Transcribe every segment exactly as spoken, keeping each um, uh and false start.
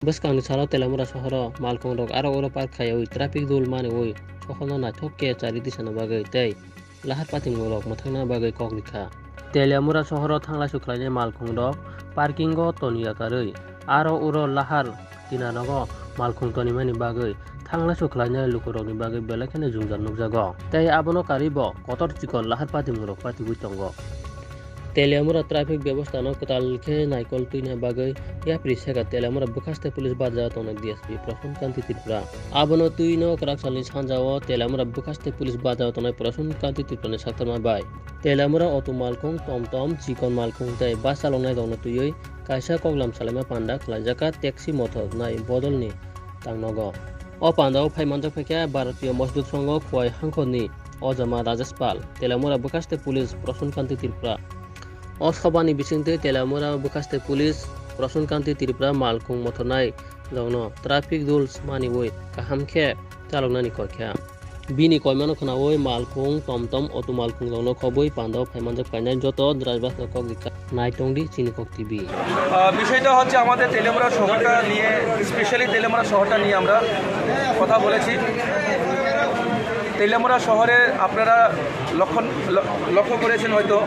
Bwskangni salo Teliamura sohoro malkhungrok aro oro park khaiwi traffic rule maniwi sohorno naithok khe chari tisana bagwi tei lahar patimungrok mwthangna bagwi kok rikha. Teliamura sohoro thanglaisu khlainai malkhungrok parkingo toniya karwi aro oro lahar tinanogo malkhung tonimani bagwi thanglaisu khlainai lukurokni bagwi belai kheno jwngjal nukjago. Tei abono karwibo kotor chikon lahar patimungrok patiwi tongo. Teliamura traffic bebostano kwtal khe naikol twina bagwi yapri seka Teliamura bwkhaste police bajao tongnai D S P Prasun Kanti Tripura. Abono twino kwraksalni sanjao Teliamura bwkhaste police bajao tongnai Prasun Kanti Tripurani saktarma bai Teliamura auto malkhung tomtom chikon malkhung tei bus chaloknairokno twiwi kaisa koklam salaima panda khlaijak kha taxi mothor nai bodolni tangnogo. O pandao phai manjak phaikha Bharatiya Mazdoor Sangho Khowai Hangkhorni Ojama Rajesh Pal, Teliamura bwkhaste police Prasun Kanti Tripura. O sobani bisingtwi Teliamura bwkhaste police Prasun Kanti Tripura malkhung mothornai rokno traffic rules maniwi kaham khe chaloknani koi kha. Bini koimano khwnawi malkhung tomtom auto malkhung rokno khobwi pandao phai manjak kainai joto driver no kok rikha. Naitongdi chini kok T V. আহ, বিষয়টা হচ্ছে আমাদের তেলিয়ামুড়া শহরটা নিয়ে, স্পেশালি তেলিয়ামুড়া শহরটা নিয়ে আমরা কথা বলেছি। তেলিয়ামুড়া শহরে আপনারা লক্ষণ ল- লক্ষ্য করেছেন হয়তো,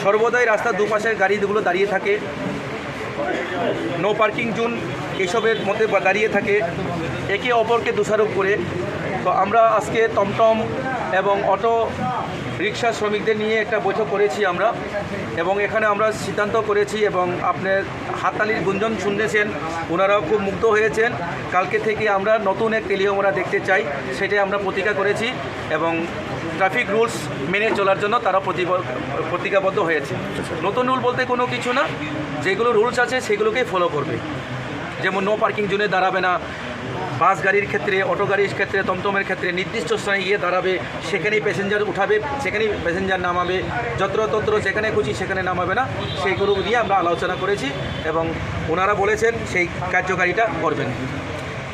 সর্বদাই রাস্তার দুপাশের গাড়িগুলো দাঁড়িয়ে থাকে, নো পার্কিং জোন এইসবের মধ্যে বা- দাঁড়িয়ে থাকে, একে অপরকে দোষারোপ করে। তো আমরা আজকে টমটম এবং অটো রিক্সা শ্রমিকদের নিয়ে একটা বৈঠক করেছি আমরা, এবং এখানে আমরা সিদ্ধান্ত করেছি এবং আপনার হাততালির গুঞ্জন শুনেছেন, ওনারাও খুব মুগ্ধ হয়েছেন। কালকে থেকে আমরা নতুন এক তেলিয়ামুড়া দেখতে চাই, সেটাই আমরা প্রতিজ্ঞা করেছি এবং ট্রাফিক রুলস মেনে চলার জন্য তারা প্রতিব- প্রতিজ্ঞাবদ্ধ হয়েছে। নতুন রুল বলতে কোনো কিছু না, যেগুলো রুলস আছে সেগুলোকেই ফলো করবে। যেমন নো পার্কিং জোনে দাঁড়াবে না, বাস গাড়ির ক্ষেত্রে, অটো গাড়ির ক্ষেত্রে, টমটমের ক্ষেত্রে নির্দিষ্ট স্থানে গিয়ে দাঁড়াবে, সেখানেই প্যাসেঞ্জার উঠাবে, সেখানেই প্যাসেঞ্জার নামাবে, যত্রতত্র যেখানে খুশি সেখানে নামাবে না, সেইগুলো নিয়ে আমরা আলোচনা করেছি এবং ওনারা বলেছেন সেই কার্যকারিতা করবেন।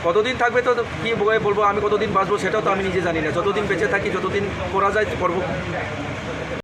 কতদিন থাকবে তো কি বলবো, আমি কতদিন বাঁচবো সেটাও তো আমি নিজে জানি না। যতদিন বেঁচে থাকি, যতদিন করা যায় করবো।